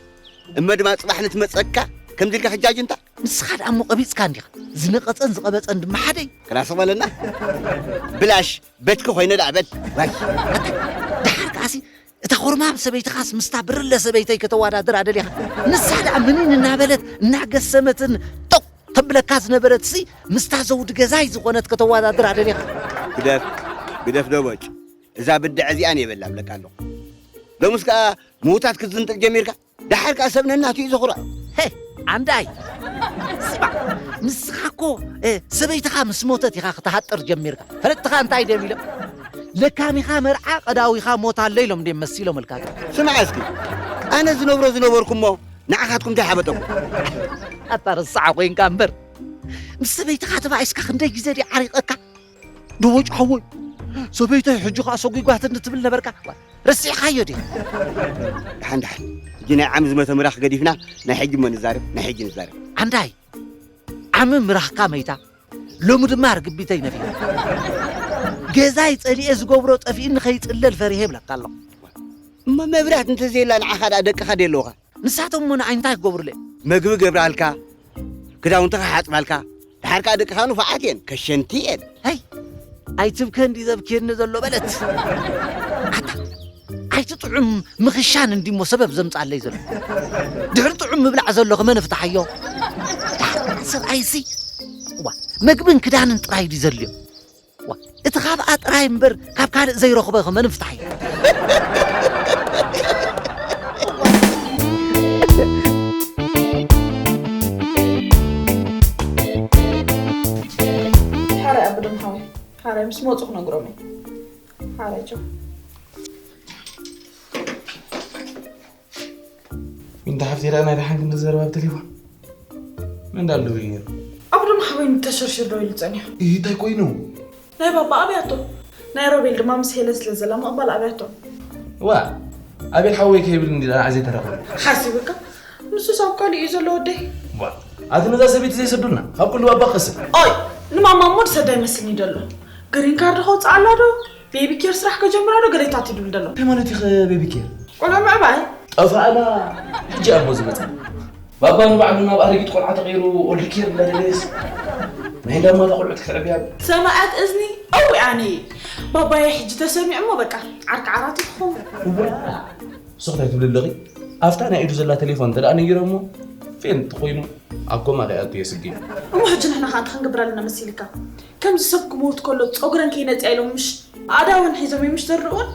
እመ ድማ ጽባሕ ንትመጸካ፣ ከምዚ ኢልካ ሕጃጅ እንታ? ንስኻ ደኣ እሞ ቀቢጽካ እንዲኻ። ዝነቐጸን ዝቐበጸን ድማ ሓደ እዩ። ክላስ በለና። ብላሽ፣ ቤትኪ ኮይነ ደኣ በል። ዋይ። ኣታ፣ ደሓር ከኣሲ፣ እታ ኹርማብ ሰበይትኻስ ምስታ ብርለ ሰበይተይ ከተወዳድራ ደሊኻ? ንሳ ደኣ ምንን እናበለት፣ እናገሰመትን ጦቕ ተብለካ ዝነበረትሲ፣ ምስታ ዘውዲ ገዛይ ዝኾነት ከተወዳድራ ደሊኻ? ግደፍ፣ ግደፍ ደቦጭ። እዛ ብድዐ እዚኣን የበላ እብለካ ኣለኹ። ሎምስ ከኣ ምዉታት ክትዝንጥል ጀሚርካ? ደሓር ከኣ ሰብ ነናቱ እዩ ዘኹርዖ። ሄ፣ ዓንዳይ፣ ስማዕ፣ ንስኻ እኮ፣ እ፣ ሰበይትኻ ምስ ሞተት ኢኻ ክትሃጥር ጀሚርካ። ፈለጥትኻ እንታይ ድዮም ኢሎም? ለካሚኻ መርዓ፣ ቀዳዊኻ ሞት ኣሎ ኢሎም ድዮም መሲሎምልካ? ስማዕ እስኪ፣ ኣነ ዝነብሮ ዝነበርኩ እሞ ንዓኻትኩም እንታይ ሓበጠኩም? ኣታ ረሳዕ ኮይንካ እምበር፣ ምስ ሰበይትኻ ተባኢስካ ክንደይ ግዜ ድዩ ዓሪቐካ? ደቦጭ ሓወይ፣ ሰበይተይ ሕጂ ኸኣ ሰጒጓትኒ ትብል ነበርካ። ረሲዕኻዮ ድዩ? ደሓን፣ ደሓን። ሕጂ ናይ ዓሚ ዝመተ ምራኽ ገዲፍና፣ ናይ ሕጂ እሞ ንዛረብ፣ ናይ ሕጂ ንዛረብ። ዓንዳይ፣ ዓሚ ምራኽካ መይታ፣ ሎሚ ድማ ርግቢተይ ነፊራ። ገዛይ ጸሊኤ ዝገብሮ ጠፊእኒ ከይጽለል ፈሪሄ እብለካ ኣለኹ። እሞ መብራት እንተዘየላ ንዓኻ ደኣ ደቅኻ ድዩ ኣለውኻ? ንሳቶም እሞ ንዓይ እንታይ ክገብሩለይ? መግቢ ገብራልካ፣ ክዳውንትኻ ሓጽባልካ፣ ደሓር ከኣ ደቅኻ ንፉዓት እየን፣ ከሸንቲ እየን። ሀይ፣ ኣይትብከ እንዲ ዘብክየኒ ዘሎ በለት። ኣታ፣ ኣይትጥዑም ምኽሻን እንዲሞ ሰበብ ዘምጻለይ ዘሎ። ድሕሪ ጥዑም ምብላዕ ዘሎ ከመ ንፍታሓዮ። ደሓር ከኣ ሰብኣይሲ፣ እዋ፣ መግብን ክዳንን ጥራይ ድዩ ዘድልዮ? ዋ፣ እቲ ካብኣ ጥራይ እምበር ካብ ካልእ ዘይረኽቦ ከመ ንፍታሕ እዩ። ሓራይ ኣቦ ደም ሓወይ፣ ሓራይ ምስ መጹ ክነግሮም እየ። ሓራይ ቻው። ዊንታ ሓፍተይ ደኣ ናይ ደሓን ክንዲ ዘረባ ብተሌፎን። መን ደኣ ኣሎ ነይሩ? ኣቦ ደም ሓወይ ተሸርሽር ደው ኢሉ ጸኒሑ። እይ፣ እንታይ ኮይኑ? ናይ ባባ ኣብያቶ። ናይ ሮቤል ድማ ምስ ሄለን ስለ ዘላ ምቕባል ኣብያቶ። ዋ፣ ኣቤል ሓወይ ከይብል እንዲ ደኣ ዘይተረኽበ። ሓሲብካ? ንሱስ ኣብ ካልእ እዩ ዘሎ ወደይ። ዋ፣ ኣቲ ነዛ ሰበይቲ ዘይሰዱልና፣ ካብ ኩሉ ባባ ክኸስብ። ኦይ! ንማማ እሞ ዝሰዳ ይመስልኒ ደሎ። ግሪን ካርድ ከውፅኣላ ዶ? ቤቢ ኬር ስራሕ ከጀምራ ዶ? ገሌታት ይድብል ደሎ። እንታይ ማለት እዩ ቤቢ ኬር? ቆልዓ ምዕባይ? ጠፋእና። ሕጂ ኣሞ ዝመጽእ። ባባ ንባዕሉ ናብ ኣረጊት ቆልዓ ተቐይሩ ኦልድ ኬር እንዳደለየስ። ናይ ዳማታ ቆልዑት ክትዕብያ። ሰማዓት እዝኒ። ኣዊ ኣነ። ባባየ ሕጂ ተሰሚዑ እሞ በቃ። ዓርኪ ዓራት ይኹን። እዋ። ንስኺ እንታይ ትብሊ ኣለኺ? ኣብታ ናይ ኢዱ ዘላ ቴሌፎን እንተ ደኣ ነጊሮሞ፣ ፌንት ኮይኑ ኣብ ኮማ ከይኣቱ የስግእ። እሞ ሕጂ ንሕና ከኣ እንታይ ክንገብር ኣለና መሲልካ? ከምዚ ሰብ ክመውት ከሎ ጸጉረን ከይነጽያ ኢሎም ምሽ ኣእዳወን ሒዞም እዮም ምሽ ዘርድኡወን?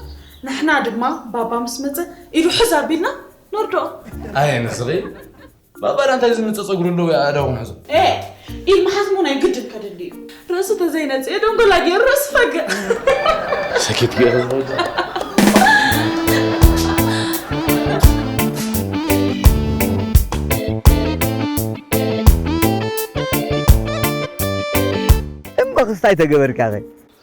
ንሕና ድማ ባባ ምስ መጸ ኢዱ ሕዝ ኣቢልና ነርድኦ። ኣየ ንስኺ፣ ባባ ደኣ እንታይ ዝመጸ ጸጉሪ ኣለዎ ኣእዳዎም ሕዞ? ኤ፣ ኢድ ምሓዝ እሞ ናይ ግድን ከድሊ እዩ። ርእሱ ተዘይነጽየ ደንጎላ ገይሩ ርእሱ ፈግእ። ሰኪት ገይሩ ዝኸይድ። እሞ ክስታይ ተገበርካ ኸ?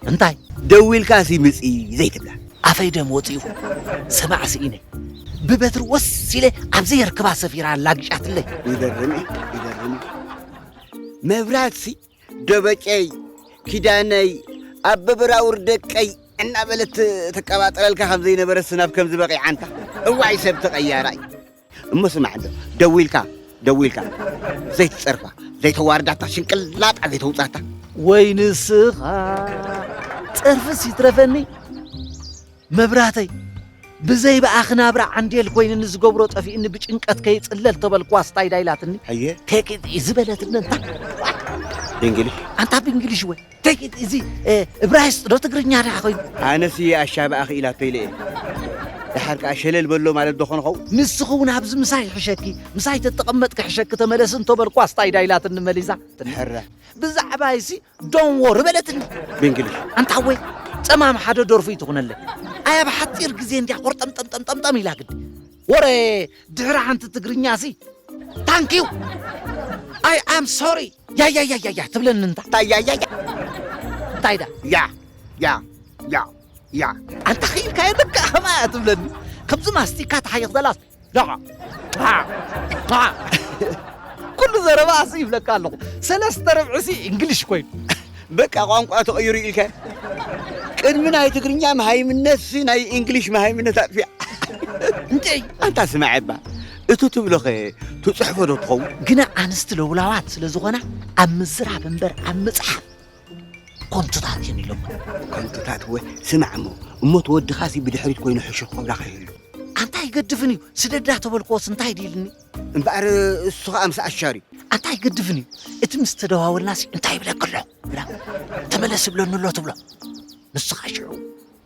እንታይ? ደዊልካ ሲ ምጺ ዘይትብላ? ኣፈይ ደም ወጺኡ። ሰማዕ ስኢነ። ብበትሪ ወስ ኢለ ኣብ ዘየርክባ ሰፊራ ኣላጊጫትለይ። ይገርም እዩ፣ ይገርም እዩ። መብራትሲ ደበጨይ፣ ኪዳነይ፣ ኣበበራውር ደቀይ እናበለት ተቀባጠረልካ ከም ዘይነበረስ ናብ ከምዚ በቂዓ ኣንታ። እዋይ ሰብ ተቀያራይ። እሞ ስማዕ እንዶ፣ ደዊልካ፣ ደዊልካ ዘይትጸርፋ፣ ዘይተዋርዳታ፣ ሽንቅላጣ ዘይተውጻታ። ወይ ንስኻ። ጸርፍስ ይትረፈኒ። መብራተይ፣ ብዘይ ብኣኺ ናብራ ዓንዴል ኮይንኒ ዝገብሮ ጠፊእኒ ብጭንቀት ከይጽለል ተበልኩዋ ስታይ ዳይላትኒ። ኣየ። ቴክ ኢት ኢዚ በለትኒ እንታ። ብእንግሊሽ? ኣንታ ብእንግሊሽ ወይ? ቴክ ኢት ኢዚ፣ እ፣ እብራይስጥ ዶ ትግርኛ ደኣ ኮይኑ? ኣነስ ኣሻ ብኣኺ ኢላቶ ኢለ እየ። ደሓር ከኣ ሸለል በሎ ማለት ዶ ኾን ኸው? ንስኺ እውን ኣብዚ ምሳይ ይሕሸኪ፣ ምሳይ ተተቐመጥኪ ይሕሸኪ ተመለሲ እንተበልኩዋ ስታይ ዳይላትኒ መሊሳ። ሕረ። ብዛዕባይሲ ዶን ወሪ በለትኒ። ብእንግሊሽ። ኣንታ ወይ ጸማም ሓደ ደርፊ እዩ ትኹነለይ። ኣያ ብሓጺር ግዜ እንድያ ቆርጠምጠምጠምጠምጠም ኢላ ግዲ። ወረ ድሕሪ ሓንቲ ትግርኛ ሲ ታንክ ዩ። ኣይ ኣም ሶሪ። ያ ያ ያ ያ ያ ትብለኒ እንታ። ታ ያ ያ ያ። እንታይ ዳ? ያ ያ ያ ያ። ኣንታ ኽኢልካዮ ደቂ ከማያ ትብለኒ። ከምዚ ማስቲካ ተሓይኽ ዘላስ ደቓ። ደቓ። ደቓ። ኩሉ ዘረባ ኣስ ይብለካ ኣለኹ። ሰለስተ ርብዒ ሲ እንግሊሽ ኮይኑ። በቃ ቋንቋ ተቐይሩ ኢልካ። ቅድሚ ናይ ትግርኛ መሃይምነት ሲ ናይ እንግሊሽ መሃይምነት ኣጥፊኣ። እንተይ? ኣንታ ስማዕ እባ። እቱ ትብሎኸ ትጽሕፎ ዶ ትኸውን? ግና ኣንስቲ ለውላዋት ስለ ዝኾና ኣብ ምዝራብ እምበር ኣብ ምጽሓፍ ኮንቱታት እየን ኢሎማ። ኮንቱታት እወ፣ ስማዕ እሞ፣ እሞ ተወድኻሲ ብድሕሪት ኮይኑ ሕሹኽ ክብላ ከይህሉ። ኣንታ ኣይገድፍን እዩ፣ ስደዳ ተበልክዎስ እንታይ ድኢልኒ? እምበኣር እሱ ኸኣ ምስ ኣሻር እዩ። ኣንታ ኣይገድፍን እዩ፣ እቲ ምስ ተደዋወልናሲ እንታይ ይብለኪ ኣሎ? ብላ፣ ተመለስ ይብለኒ ኣሎ ትብሎ። ንሱ ኸኣ ሽዑ፣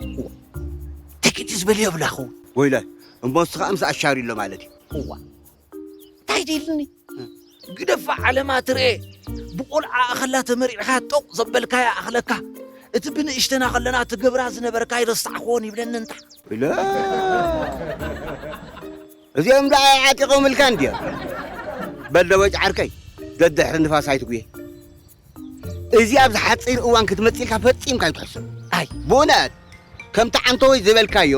እዋ፣ ተኪቲ ዝበልዮ ብላ ኸውን። ወይለ፣ እሞ እሱ ኸኣ ምስ ኣሻር እዩ ኣሎ ማለት እዩ። እዋ። እንታይ ደልኒ? ግደፋ ዓለማ ትርኤ። ብቆልዓ ኣኸላ ተመሪዕኻ ጦቕ ዘበልካያ ኣኽለካ። እቲ ብንእሽተና ከለና ትገብራ ዝነበርካ ኣይረሳዕክዎን ይብለኒ እንታ። ኢለ። እዚኦም ደኣ ኣይዓጢቖምልካ እንድዮም። በል ደበጭ ዓርከይ፣ ደድሕሪ ንፋስ ኣይትጉየ። እዚ ኣብዚ ሓጺር እዋን ክትመጽእ ኢልካ ፈጺምካ ኣይትሕሰብ። ኣይ። ብእውነት፣ ከምቲ ዓንተወይ ዝበልካዮ፣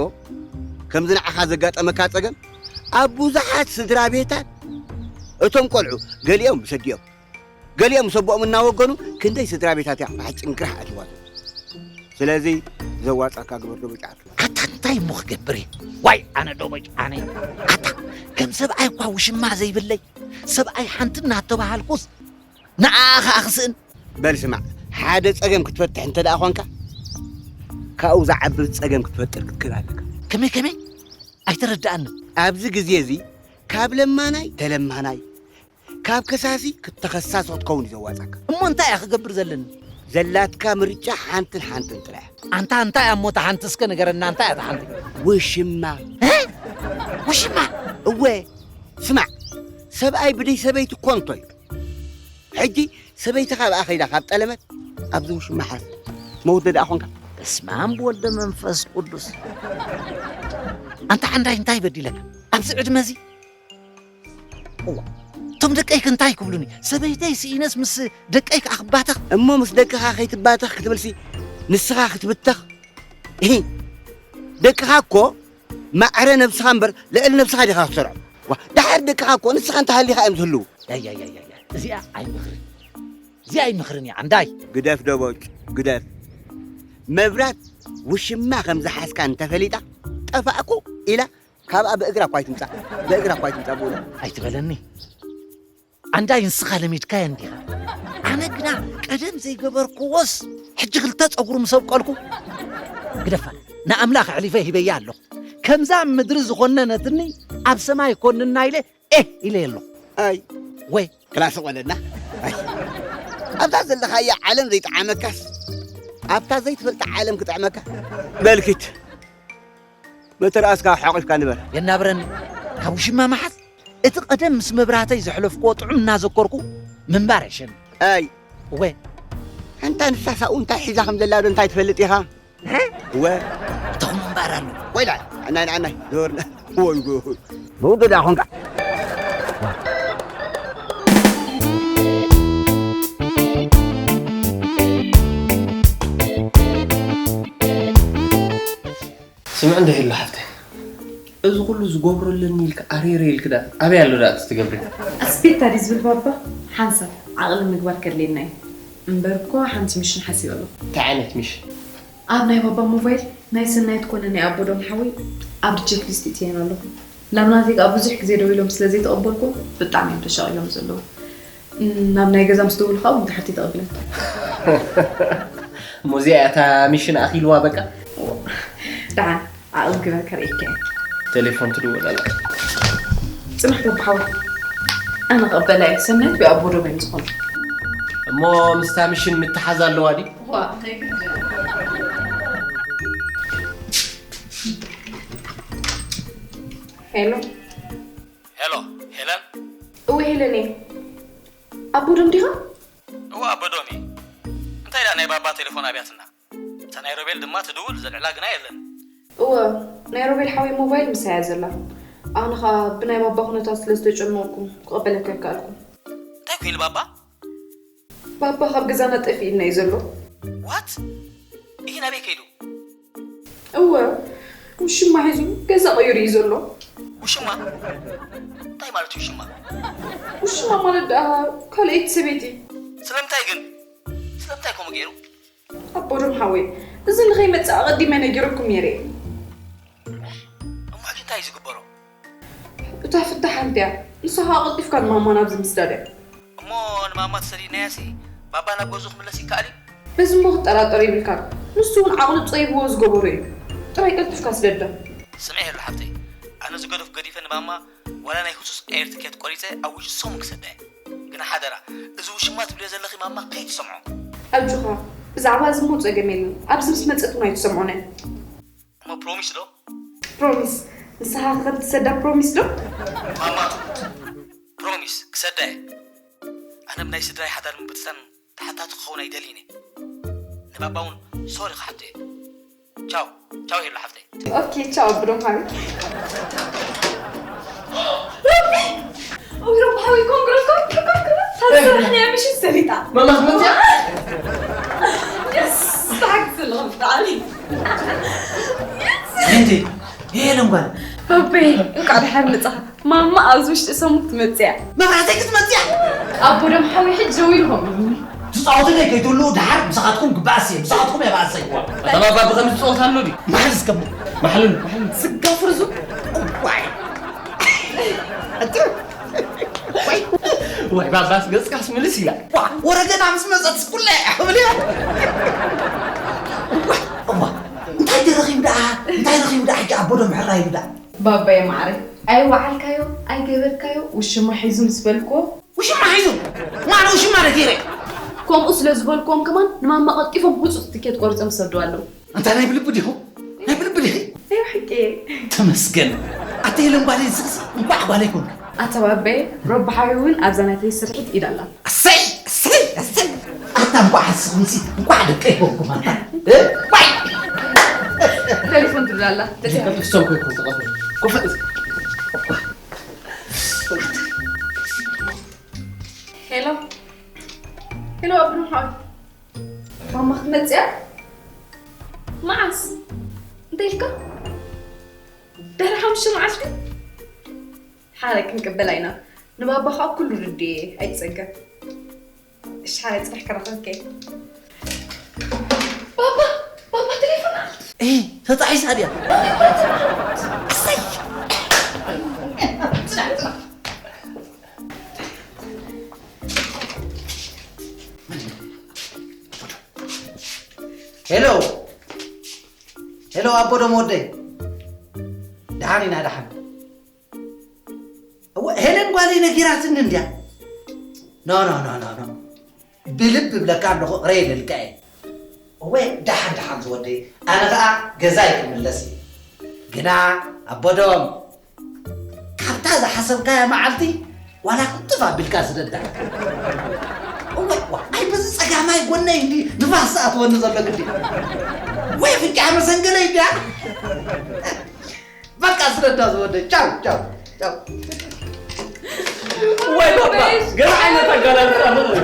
ከምዚ ንዓኻ ዘጋጠመካ ጸገም፣ ኣብ ብዙሓት ስድራ ቤታት እቶም ቆልዑ፣ ገሊኦም ምስ ኣዲኦም፣ ገሊኦም ምስ ኣቦኦም እናወገኑ፣ ክንደይ ስድራ ቤታት እያ ብሓጺን ግራሕ ኣትይዋ። ስለዚ፣ ዘዋጻካ ግበር ዶ ብጫ። ኣታ እንታይ እሞ ክገብር እየ? ዋይ፣ ኣነ ዶ በጭ ኣነ። ኣታ፣ ከም ሰብኣይ እኳ ውሽማ ዘይብለይ፣ ሰብኣይ ሓንቲ እናተባሃልኩስ፣ ንዓኣ ኸኣ ክስእን። በል ስማዕ፣ ሓደ ጸገም ክትፈትሕ እንተ ደኣ ኾንካ፣ ካብኡ ዝዓቢ ጸገም ክትፈጥር ክትክእል ኣለካ። ከመይ፣ ከመይ? ኣይተረድኣንን። ኣብዚ ግዜ እዚ፣ ካብ ለማናይ ተለማናይ፣ ካብ ከሳሲ ክተኸሳሲ ክትከውን እዩ ዘዋጻካ። እሞ እንታይ እየ ክገብር ዘለኒ? ዘላትካ ምርጫ ሓንትን ሓንትን ጥራሕ። ኣንታ እንታይ እያ እሞ እታ ሓንቲ እስከ ንገረና፣ እንታይ እያ እታ ሓንቲ? ውሽማ። እ? ውሽማ? እወ፣ ስማዕ፣ ሰብኣይ ብደይ ሰበይቲ ኮንቶ እዩ። ሕጂ ሰበይትኻ ብኣ ከይዳ ካብ ጠለመት፣ ኣብዚ ውሽማ ሓፍ። መውት ደኣ ኾንካ። በስመ ኣብ ወልደ መንፈስ ቅዱስ። ኣንታ ሓንዳይ እንታይ በዲለካ? ኣብዚ ዕድመ እዚ? እዋ፣ እቶም ደቀይክ እንታይ ክብሉኒ? ሰበይተይ ስኢነስ ምስ ደቀይ ከኣ ክባተኽ? እሞ ምስ ደቅኻ ከይትባተኽ ክትብልሲ ንስኻ ክትብተኽ? እሂ፣ ደቅኻ እኮ ማዕረ ነብስኻ እምበር ልዕሊ ነብስኻ ዲኻ ክትሰርዖም? ዋ፣ ደሓር ደቅኻ እኮ ንስኻ እንተሃሊኻ እዮም ዝህልዉ። ያያያያያ፣ እዚኣ ኣይምኽርን። እዚኣ ኣይምኽርን እያ ዓንዳይ። ግደፍ ደቦጭ፣ ግደፍ። መብራት ውሽማ ከም ዝሓዝካ እንተፈሊጣ፣ "ጠፋእኩ" ኢላ ካብኣ ብእግራ እኳ ኣይትምጻእ፣ ብእግራ እኳ ኣይትምጻእ ብኡላ። ኣይትበለኒ። ዓንዳይ ንስኻ ለሚድካዮ እንዲኻ። ኣነ ግና ቀደም ዘይገበርክዎስ ሕጂ ክልተ ጸጉሩ ምስ ኣብቀልኩ። ግደፋ፣ ንኣምላኽ ኣዕሊፈ ሂበያ ኣለኹ። ከምዛ ኣብ ምድሪ ዝኾነነትኒ ኣብ ሰማይ ኮንና ኢለ ኤህ ኢለ ኣለኹ። ኣይ፣ ወይ ክላስ ቆለና። ኣይ፣ ኣብዛ ዘለኻያ ዓለም ዘይጠዓመካስ ኣብታ ዘይትፈልጣ ዓለም ክጥዕመካ። በልኪት፣ በቲ ርኣስካ ሓቑፍካ ንበር። የናብረኒ። ካብ ውሽማ መሓዝ እቲ ቀደም ምስ መብራህተይ ዘሕለፍክዎ ጥዑም እናዘከርኩ ምንባር የሸኒ። ኣይ፣ እወ። ኣንታ ንሳ ሳኡ እንታይ ሒዛ ከም ዘላ ዶ እንታይ ትፈልጥ ኢኻ? እወ። እቶም ምንባር ኣሎ። ወይላ፣ ኣናይ፣ ኣናይ፣ ዞርና። ወይ ጉድ። ብውዱ ዳ ኾንካ። ስምዕ እንደ ሄሎ ሓፍተይ፣ እዚ ኩሉ ዝገብሮ ኣለኒ ኢልካ ኣሬሬ ኢልክ ዳ ኣበይ ኣሎ ዳ እቲ ትገብሪ? ኣስቤታ ድዩ ዝብል ባባ? ሓንሳብ ዓቕሊ ምግባር ከድልየና እዩ። እምበር እኮ ሓንቲ ሚሽን ሓሲበ ኣለኹ። እንታይ ዓይነት ሚሽን? ኣብ ናይ ባባ ሞባይል ናይ ሰናይት ኮነ ናይ ኣቦዶም ሓወይ ኣብ ቼክ ሊስት እትየን ኣለኹ። ናብ ናተይ ከኣ ብዙሕ ግዜ ደዊሎም ስለ ዘይተቐበልኩ ብጣዕሚ እዮም ተሻቒሎም ዘለዉ። ናብ ናይ ገዛ ምስ ደወሉ ከኣ እውን ብድሕርቲ ተቐቢሎም። እሞ እዚኣ እያ እታ ሚሽን ኣኺልዋ በቃ? ደሓን ዓቕሊ ግበር ከርእየካ እየ። ቴሌፎን ትድውል ኣላ። ጽናሕ በብሓዊ ኣነ ክቕበላ እየ። ሰናይት ብኣቦዶም እዮም ዝኾኑ። እሞ ምስታ ሚሽን ምትሓዝ ኣለዋ ድዩ? ዋ፣ ናይ ግድን። ሄሎ። ሄሎ፣ ሄለን? እወ፣ ሄለን እየ። ኣቦዶም ዲኻ? እወ፣ ኣቦዶም እየ። እንታይ ደኣ ናይ ባባ ቴሌፎን ኣብያትና? እታ ናይ ሮቤል ድማ ትድውል፣ ዘልዕላ ግና የለን። እወ፣ ናይ ሮቤል ሓወይ ሞባይል ምሳይ እያ ዘላ። ኣነ ኸኣ ብናይ ባባ ኩነታት ስለ ዝተጨነቕኩ ክቕበለካ ኣይከኣልኩን። እንታይ ኮይኑ ባባ? ባባ ካብ ገዛና ጠፊኡና እዩ ዘሎ። ዋት? ይህ ናበይ ከይዱ? እወ፣ ውሽማ ሒዙ ገዛ ቀይሩ እዩ ዘሎ። ውሽማ? እንታይ ማለት እዩ ውሽማ? ውሽማ ማለት ደኣ ካልኣይቲ ሰበይቲ። ስለምንታይ ግን? ስለምንታይ ከምኡ ገይሩ? ኣቦዶም ሓወይ፣ እዚ ንኸይመጽእ ኣቐዲመ ነጊረኩም ነይረ። እሞ ሕጂ እንታይ እዩ ዝግበሮ? እታ ፍታሕ ሓንቲ እያ። ንሳ ኸኣ ቀልጢፍካ ንማማ ናብዚ ምስዳድ እያ። እሞ ንማማ ተሰዲድናያሲ ባባ ናብ ገዝኡ ክምለስ ይከኣል እዩ? በዚ እሞ ክትጠራጠር የብልካን። ንሱ እውን ዓቕሉ ጸቢብዎ ዝገበሮ እዩ። ጥራይ ቀልጢፍካ ስደዳ። ስምዒ ሄሉ ሓፍተይ፣ ኣነ ዝገደፍኩ ገዲፈ ንማማ ዋላ ናይ ህጹጽ ኤር ትኬት ቆሪጸ ኣብ ውሽጢ ሰሙን ክሰዳ እየ። ግና ሓደራ፣ እዚ ውሽማ ትብልዮ ዘለኺ ማማ ከይትሰምዖ። ኣጆኻ፣ ብዛዕባ እዚ እሞ ጸገም የለን። ኣብዚ ምስ መጸት እውን ኣይትሰምዖን እያ። እሞ ፕሮሚስ ዶ? ፕሮሚስ። ንስኻ ከም ትሰዳ ፕሮሚስ ዶ? ማማ ትሙት። ፕሮሚስ፣ ክሰዳ እየ። ኣነ ብናይ ስድራይ ሓዳር ምብትታን ተሓታቲ ክኸውን ኣይደልይን እየ። ንባባ እውን ሶሪ ክሓቶ እየ። ቻው፣ ቻው ሄሉ ሓፍተይ። ኦኬ፣ ቻው ኣቦዶም ሓወይ። ሮቢ! ኦይ፣ ሮቢ ሓወይ፣ ኮንግራ፣ ኮንግራ፣ ኮንግራ። ታሰርሕና ምሽት ሰሊጣ። ማማ ክትመጽእ እያ? የስ፣ ተሓግዝ ኣለኹ ብጣዕሚ። የስ! እንዴ፣ ይሄ ለምጓል። ሮቢ፣ እንኳዕ ደሓን መጻኻ። ማማ ኣብዚ ውሽጢ ሰሙን ክትመጽእ እያ። መብራህተይ ክትመጽእ እያ? ኣቦዶም ሓወይ ሕጂ ደዊሉ ከምኡ። ትጻወቱለይ ከይትህልዉ ደሓር ምሳኻትኩም ክበኣስ እየ፣ ምሳኻትኩም እየ በኣሰይዋ። ኣታ ባባ ብኸምዚ ትጻወት ኣሎ ድዩ? ማሕል እስከ እሞ። ማሕልሉ፣ ማሕልሉ። ስጋ ፍርዙ። ዋይ። ዋይ። ዋይ፣ ባባስ ገጽካስ ምልስ ኢላ። ዋ፣ ወረገና ምስ መጸት ስኩላ እያ፣ ክብል እያ። ዋ፣ እዋ፣ እንታይ ደረኺቡ ደኣ? እንታይ ረኺቡ ደኣ? ሕጂ ኣቦዶም ሕራይ ኢሉ ደኣ። ባባየ ማዕረ፣ ኣይወዓልካዮ፣ ኣይገበርካዮ፣ ውሽማ ሒዙ ምስ በልክዎ። ውሽማ ሒዙ? ማዕረ ውሽማ ዶ ገይረ? ከምኡ ስለ ዝበልክዎም ከማን ንማማ ቀልጢፎም ህጹጽ ትኬት ቆሪጾም ይሰድዋ ኣለዉ። ኣንታ ናይ ብልቢ ዲኹም? ናይ ብልቢ ዲኺ? ናይ ብሓቂ እየ። ተመስገን። ኣታ የለን ጓለይ ንስኽሲ እንኳዕ ጓለይ ኮንኪ። ኣታ ባባየ፣ ረቢ ሓወይ እውን ኣብዛ ናተይ ስርሒት ኢድ ኣላ። ኣሰይ፣ ኣሰይ፣ ኣሰይ። ኣታ እንኳዕ ሓስኹምሲ፣ እንኳዕ ደቀይ ኮንኩም ኣታ። እ? ዋይ! ቴሌፎን ትብል ኣላ። እዚ ቀልጢፍ ሰው ኮይኩም ተቐበል። ኮፈ-፣ ሄሎ። ሄሎ፣ ኣቡነ ሓወይ። ማማ ክትመጽእ እያ? መዓስ? እንታይ ኢልካ? ድሕሪ ሓሙሽተ መዓልቲ? ሓራይ ክንቅበላ ኢና። ንባባ ኸኣ ኩሉ ርድእ እየ፣ ኣይትጸገም። እሺ፣ ሓራይ ጽባሕ ክረኽበኪ። ባባ፣ ባባ፣ ቴሌፎን ኣላ። እይ፣ ተጣሒሳ ድያ? ኣሰይ! ሄሎ፣ ሄሎ፣ ኣቦ ዶም ወደይ። ደሓን ኢና፣ ደሓን። እወ፣ ሄለን ጓለይ ነጊራትኒ እንድያ። ኖ፣ ኖ፣ ኖ፣ ኖ፣ ኖ። ብልብ እብለካ ኣለኹ፣ እቕረ የለልካ እየ። እወ፣ ደሓን፣ ደሓን ዝወደይ። ኣነ ኸኣ ገዛይ ክምለስ እየ። ግና ኣቦ ዶም፣ ካብታ ዝሓሰብካያ መዓልቲ ዋላ ቅልጥፍ ኣቢልካ ስደዳ። እወ፣ ዋ፣ ኣይ በዚ ጸጋማይ ጎነይ እንዲ ንፋስ ዝኣትወኒ ዘሎ ግዲ። ወይ ኣፍንጫ መሰንገለይ እንድያ። በቃ ስደዳ ዝወደይ። ቻው፣ ቻው፣ ቻው። ወይ ባባ፣ ገለ ዓይነት ኣጋላልጻ ምኽሪ።